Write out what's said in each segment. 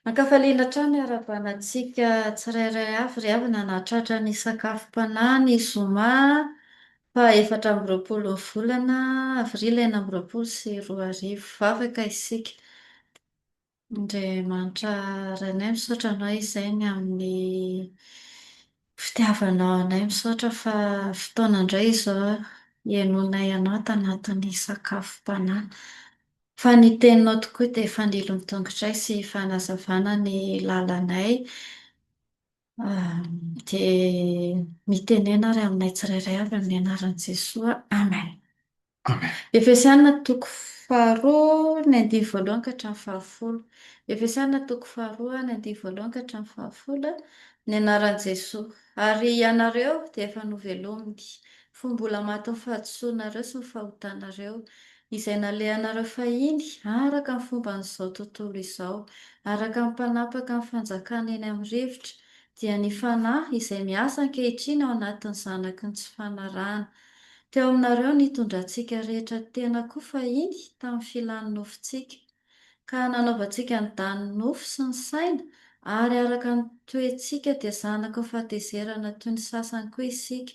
Ankafaliana hatrany iarahabana antsika tsirairay avy ry havana nahatratra ny sakafom-panahy ny zoma faha 24 ny volana avrily 2026. Vavaka isika. Andriamanitra Rainay misaotra Anao izay ny amin'ny fitiavanao anay. Misaotra fa fotoana indray izao hihainoanay Anao tanatin'ny sakafom-panahy. Fa ny teninao tokoa dia fanilo ny tongotray sy fanazavana ny lalanay. Dia mitenena ary aminay tsirairay avy amin'ny anaran'i Jesoa. Amen. Amen. Efesiana toko faharoa ny andiany voalohany ka hatramin'ny fahafolo. Efesiana toko faharoa ny andiany voalohany ka hatramin'ny fahafolo. Ny anaran'i Jesoa. Ary ianareo dia efa novelominy, fony mbola matin'ny fahadisoanareo sy ny fahotanareo, izay nalehanareo fahiny araka ny fomban'izao tontolo izao, araka ny mpanapaka ny fanjakana eny amin'ny rivotra, dia ny fanahy izay miasa ankehitriny ao anatin'ny zanaky ny tsy fanarahana. Teo aminareo nitondrantsika rehetra tena koa fahiny tamin'ny filan'ny nofontsika, ka nanaovantsika ny danin'ny nofo sy ny saina, ary araka ny toetsika dia zanaky ny fahatezerana toy ny sasany koa isika.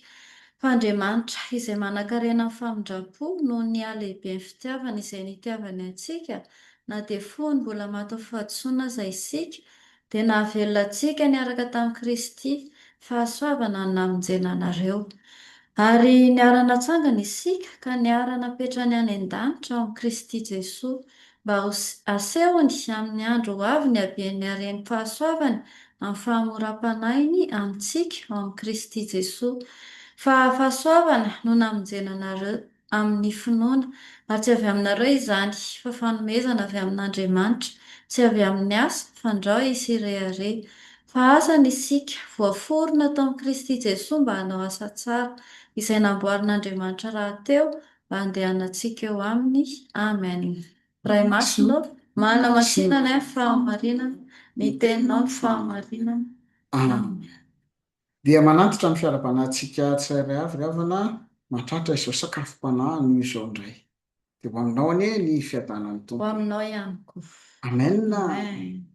Fa Andriamanitra, izay manankarena amin'ny famindram-po noho ny halehiben'ny fitiavany izay nitiavany antsika, na dia fony mbola matin'ny fahadisoana aza isika, dia nahavelona antsika niaraka tamin'i Kristy, fahasoavana no namonjena anareo. Ary niara-natsangana isika ka niara-napetrany any an-danitra ao amin'i Kristy Jesoa, mba ho asehony amin'ny andro ho avy ny haben'ny haren'ny fahasoavany amin'ny fahamoram-panahiny amintsika ao amin'i Kristy Jesoa. Fa fahasoavana no namonjena anareo amin'ny finoana, ary tsy avy aminareo izany, fa fanomezana avy amin'Andriamanitra, tsy avy amin'ny asa, fandrao hisy hirehareha. Fa asany isika, voaforona tao amin'i Kristy Jesoa mba hanao asa tsara, izay namboarin'Andriamanitra rahateo mba handehanantsika eo aminy. Amen. Ray Masina ô, manamasina anay ny fahamarinana, ny Teninao ny fahamarinana. Amen. Dia manantitra ny fiarahabanatsika tsirairay avy ry havana mahatratra izao sakafom-panahy anio izao indray. Dia ho aminao anie ny fiadanan'ny Ho Tompo. aminao ihany koa. Amen. Amen.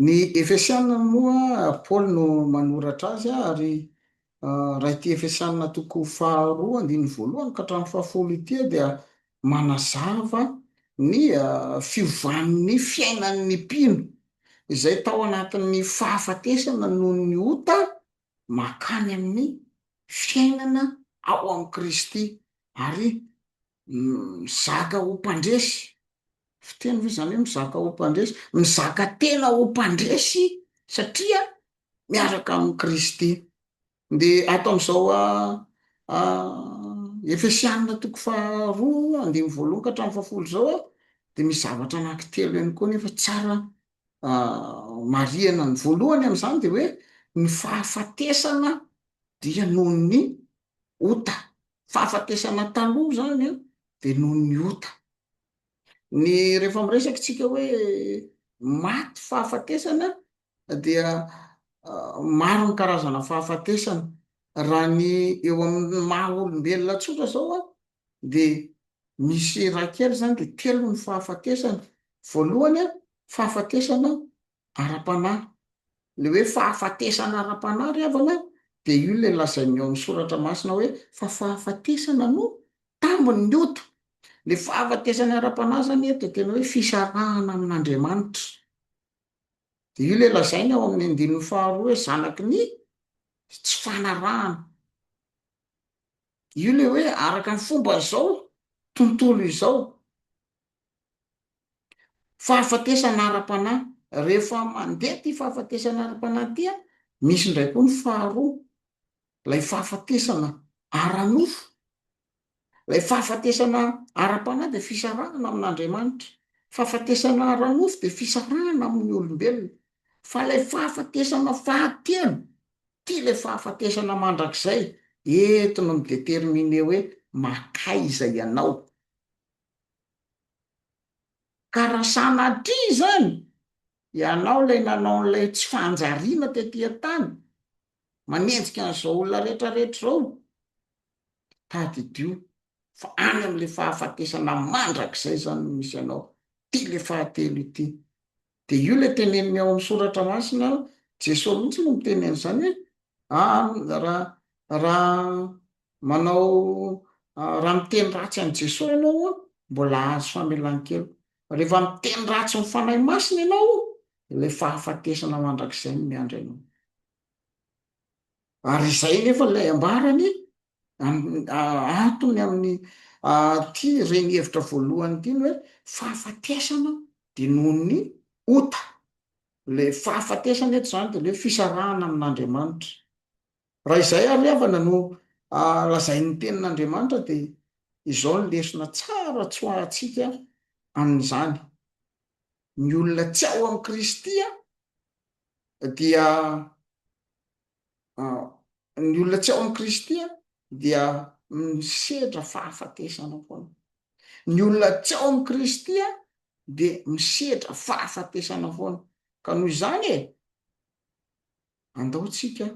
Ny Efesiana moa Paoly no manoratra azy ary raha ity Efesiana toko faharoa andininy voalohany ka hatramin'ny fahafolo ity dia manazava ny fiovan'ny fiainan'ny mpino izay tao anatin'ny fahafatesana noho ny ota mankany amin'ny fiainana ao amin'i Kristy ary mizaka ho mpandresy. Fiteny ve izany hoe mizaka ho mpandresy? Mizaka tena ho mpandresy satria miaraka amin'i Kristy. Dia ato amin'izao Efesianina toko faharoa andininy voalohany ka hatramin'ny fahafolo izao dia misy zavatra anankitelo ihany koa nefa tsara marihana. Ny voalohany amin'izany dia hoe ny fahafatesana dia noho ny ota. Fahafatesana taloha izany an, dia noho ny ota. Ny rehefa miresaka isika hoe maty fahafatesana dia maro ny karazana fahafatesana. Raha ny eo amin'ny maha olombelona tsotra zao an, dia misy raha kely zany dia telo ny fahafatesana. Voalohany an, fahafatesana ara-panahy. Le hoe fahafatesana ara-panahy ry havana dia io le lazain'ny ao amin'ny soratra masina hoe fa fahafatesana no tambin'ny ota. Le fahafatesana ara-panahy zany eto dia tena hoe fisarahana amin'Andriamanitra. Dia io ilay lazainy ao amin'ny andininy faharoa hoe zanaky ny tsy fanarahana. Io ilay hoe araka ny fomban'izao tontolo izao. Fahafatesana ara-panahy. Rehefa mandeha ity fahafatesana ara-panahy ity an, misy indray koa ny faharoa, ilay fahafatesana ara-nofo. Ilay fahafatesana ara-panahy dia fisarahana amin'Andriamanitra. Fahafatesana ara-nofo dia fisarahana amin'ny olombelona. Fa ilay fahafatesana fahatelo, ity ilay fahafatesana mandrakizay, eto no mi-determiner hoe makaiza ianao. Ka raha sanatria izany ianao ilay nanao an'ilay tsy fanjariana tety an-tany, manenjika an'izao olona rehetrarehetra izao, Tadidio fa any amin'ilay fahafatesana mandrakizay izany no misy anao. Ity ilay fahatelo ity. Dia io ilay teneniny ao amin'ny soratra masina, Jesoa mihitsy no miteny an'izany hoe, ah, raha raha manao raha miteny ratsy an'i Jesoa ianao an, mbola azo famelan-keloka. Fa rehefa miteny ratsy ny Fanahy Masina ianao, ilay fahafatesana mandrakizay no miandry anao. Ary izay nefa ilay ambarany antony amin'ny ity reny hevitra voalohany ity ny hoe fahafatesana dia noho ny ota. Ilay fahafatesana eto izany dia ilay hoe fisarahana amin'Andriamanitra. Raha izay ary havana no lazain'ny tenin'Andriamanitra dia izao ny lesona tsara tsoahantsika amin'izany, ny olona tsy ao amin'i Kristy dia ny olona tsy ao amin'i Kristy dia misedra fahafatesana foana. Ny olona tsy ao amin'i Kristy dia misedra fahafatesana foana. Ka noho izany e, Andao tsika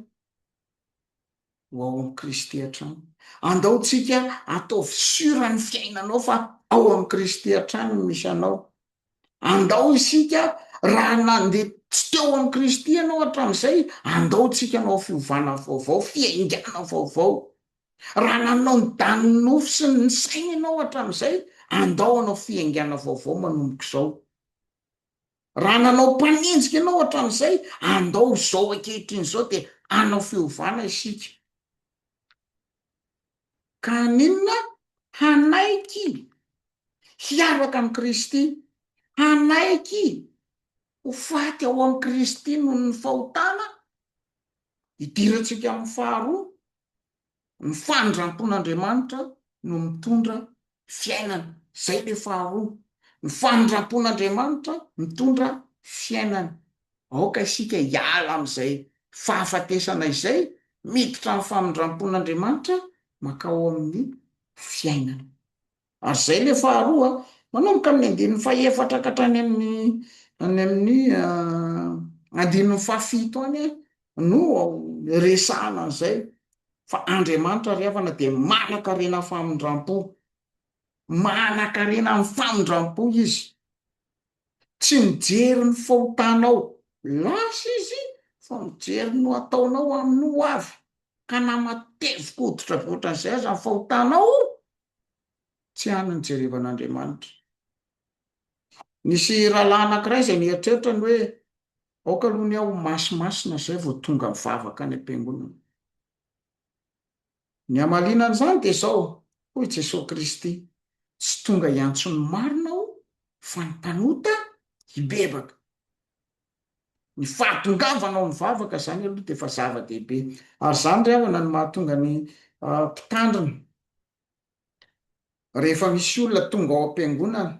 ho ao amin'i Kristy hatrany. Andao tsika ataovy sûr ny fiainanao fa ao amin'i Kristy hatrany no misy anao. Andao isika raha nandeha tsy teo amin'i Kristy ianao hatramin'izay, andao tsika hanao fiovana vaovao, fiaingàna vaovao. Raha nanao ny danin'ny nofo sy ny saina ianao hatramin'izay, andao hanao fiaingàna vaovao manomboka izao. Raha nanao mpanenjika ianao hatramin'izay, andao izao ankehitriny izao dia hanao fiovana isika. Ka haninona? Hanaiky hiaraka amin'i Kristy, hanaiky ho faty ao amin'i Kristy noho ny fahotana, hidirantsika amin'ny faharoa, Ny famindrampon'Andriamanitra no mitondra fiainana. Izay ilay faharoa. Ny famindrampon'Andriamanitra mitondra fiainana. Aoka isika hiala amin'izay fahafatesana izay, miditra amin'ny famindrampon'Andriamanitra mankao amin'ny fiainana. Ary izay ilay faharoa, manomboka amin'ny andininy fahefatra ka hatrany amin'ny any amin'ny andininy fahafito any no resahana an'izay fa Andriamanitra ry havana dia manan-karena famindram-po, manan-karena amin'ny famindram-po Izy. Tsy mijery ny fahotanao lasa Izy fa mijery ny ho ataonao amin'ny ho avy, ka na matevin-koditra be ohatran'izay aza ny fahotanao, tsy any no jerevan'Andriamanitra. Nisy rahalahy anankiray izay nieritreritra ny hoe aoka aloha ny aho ho masimasina izay vao tonga mivavaka any am-piangonana. Ny hamaliana an'izany dia izao, hoy Jesoa Kristy, Tsy tonga hiantso ny marina aho fa ny mpanota hibebaka. Ny fahatongavana ao mivavaka izany aloha dia efa zava-dehibe. Ary izany ry havana no mahatonga ny mpitandrina rehefa misy olona tonga ao am-piangonana,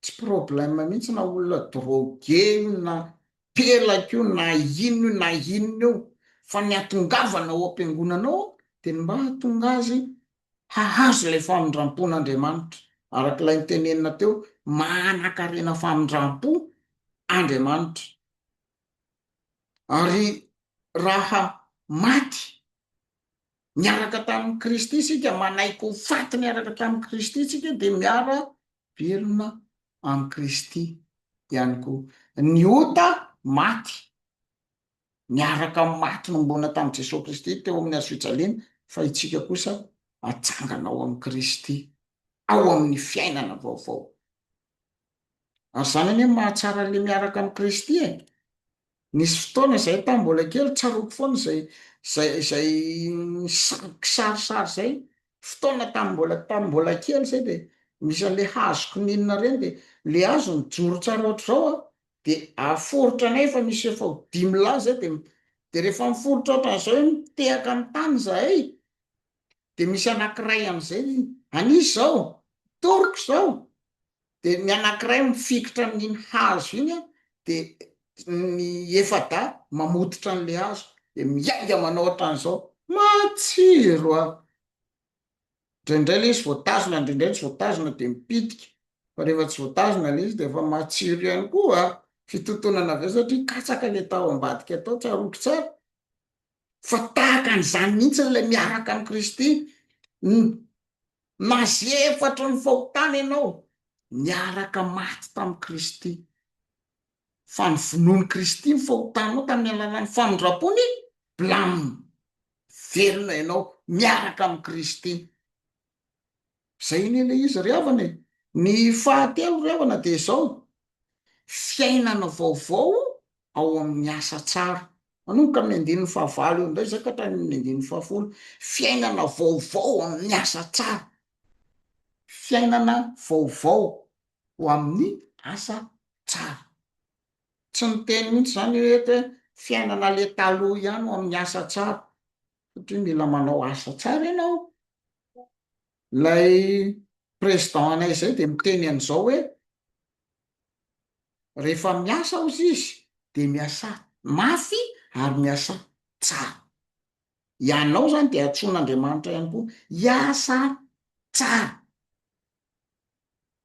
tsy problème mihitsy na olona drogué io na pelaka io na inona io na inona io, fa ny hatongavana ao am-piangonana ao dia ny mba hahatonga azy hahazo ilay famindram-pon'Andriamanitra, araka ilay notenenina teo, manan-karena famindram-po Andriamanitra. Ary raha maty Niaraka tamin'i Kristy isika, manaiky ho faty niaraka tamin'i Kristy isika dia miara-velona amin'i Kristy ihany koa. Ny ota maty, niaraka maty nombona tamin'i Jesoa Kristy teo amin'ny hazo fijaliana, fa isika kosa atsangana ao amin'i Kristy, ao amin'ny fiainana vaovao. Ary izany anie mahatsara an'ilay miaraka amin'i Kristy e! Nisy fotoana izahay tamin'ny mbola kely, tsaroako foana izay izay izay kisarisary izay, fotoana tamin'ny mbola tamin'ny mbola kely izay dia misy an'ilay hazo kininina ireny dia ilay hazo mijoro tsara ohatr'izao an, dia aforitra anay efa misy efa ho dimy lahy izay dia dia rehefa miforitra ohatran'izao hoe mitehaka amin'ny tany izahay dia misy anankiray amin'izay an'iza izao? Toroko izao! Dia ny anankiray mifikitra amin'iny hazo iny an, dia ny efa-dahy mamototra an'ilay hazo, dia miainga manao ohatran'izao, matsiro an! Indraindray ilay izy voatazona, indraindray tsy voatazona dia mipitika, fa rehefa tsy voatazona ilay izy dia efa matsiro ihany koa an! Fitontonana avy eo satria katsaka ilay tao ambadika tao, tsaroako tsara. Fa tahaka an'izany mihitsy ilay miaraka amin'i Kristy, ny Nazefatry ny fahotana ianao, niaraka maty tamin'i Kristy. Fa ny vonoan'i Kristy ny fahotanao tamin'ny alalan'ny famindram-pony, blam! Velona ianao miaraka amin'i Kristy. Zay anie ilay izy ry havana e! Ny fahatelo ry havana dia izao, fiainana vaovao ao amin'ny asa tsara. Manomboka amin'ny andininy fahavalo eo indray izay ka hatrany amin'ny andininy fahafolo. Fiainana vaovao amin'ny asa tsara. Fiainana vaovao ho amin'ny asa tsara. Tsy miteny mihitsy izany io eto hoe fiainana le taloha ihany ho amin'ny asa tsara, satria mila manao asa tsara ianao. Ilay président anay izay dia miteny an'izao hoe rehefa miasa hozy izy dia miasà mafy ary miasà tsara. Ianao izany dia antsoin'Andriamanitra ihany koa hiasa tsara.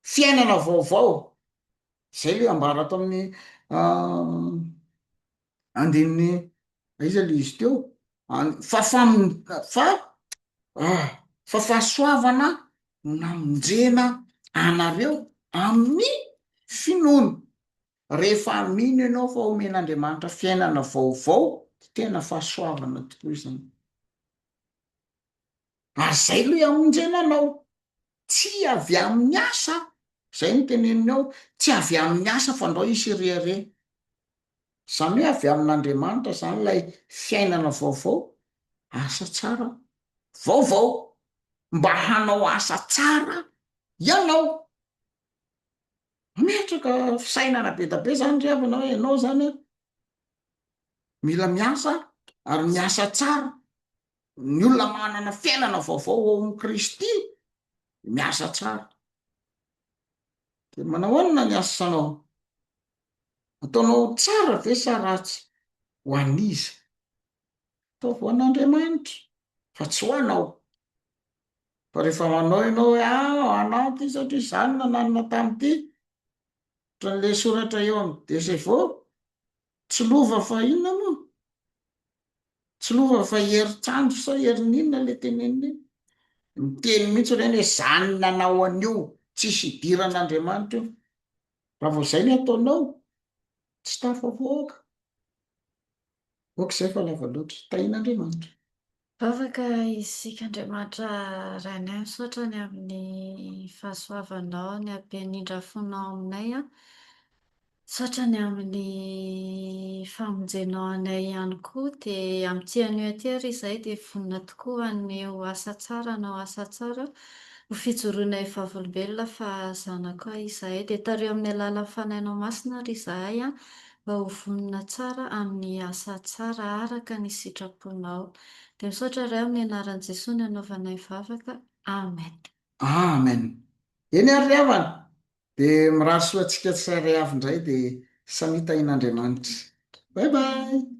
Fiainana vaovao, zay le ambara ato amin'ny andininy aiza le izy teo, fa fam- fa ah fa fahasoavana no namonjena anareo amin'ny finoana. Rehefa mino ianao fa omen'Andriamanitra fiainana vaovao, tena fahasoavana tokoa izany. Ary zay lo hamonjena anao. Tsy avy amin'ny asa, zay no teneniny ao, tsy avy amin'ny asa fa ndrao hisy hirehareha. Zany hoe avy amin'Andriamanitra zany ilay fiainana vaovao, asa tsara vaovao, mba hanao asa tsara ianao. Mametraka fisainana be da be zany ry havana hoe ianao zany an, mila miasa ary miasa tsara. Ny olona manana fiainana vaovao ao amin'i Kristy miasa tsara. De manao ahoana ny asanao? Ataonao tsara ve sa ratsy? Ho an'iza? Ataovy ho an'Andriamanitra fa tsy ho anao. Fa rehefa manao ianao hoe ah ho anao ty satria za no nananona tamin'ity, ohatran'le soratra eo amin'ny deux chevaux, tsy lova fa inona moa? Tsy lova fa herin-tsandry sa herin'inona le tenenina iny? Miteny mihitsy ireny hoe za no nanao an'io, tsisy idiran'Andriamanitra io. Raha vao zay ny ataonao, tsy tafavoaka. Ok zay fa lava loatra. Tahian'Andriamanitra. Vavaka isika Andriamanitra Rainay misaotra ny amin'ny fahasoavanao, ny haben'indra fonao aminay an. Misaotra ny amin'ny famonjenao anay ihany koa dia amin'ity anio ity ary izahay dia vonona tokoa haneho asa tsara, hanao asa tsara ho fijoroanay vavolombelona fa zanakao izahay. Dia tariho amin'ny alalan'ny Fanahinao Masina ary izahay mba ho vonona tsara amin'ny asa tsara araka ny sitraponao. Dia misaotra Ray amin'ny anaran'i Jesoa ny anaovanay vavaka. Amen. Amen. Eny ary ry havana, dia mirary soa antsika tsirairay avy indray dia samia tahian'Andriamanitra. Bye bye.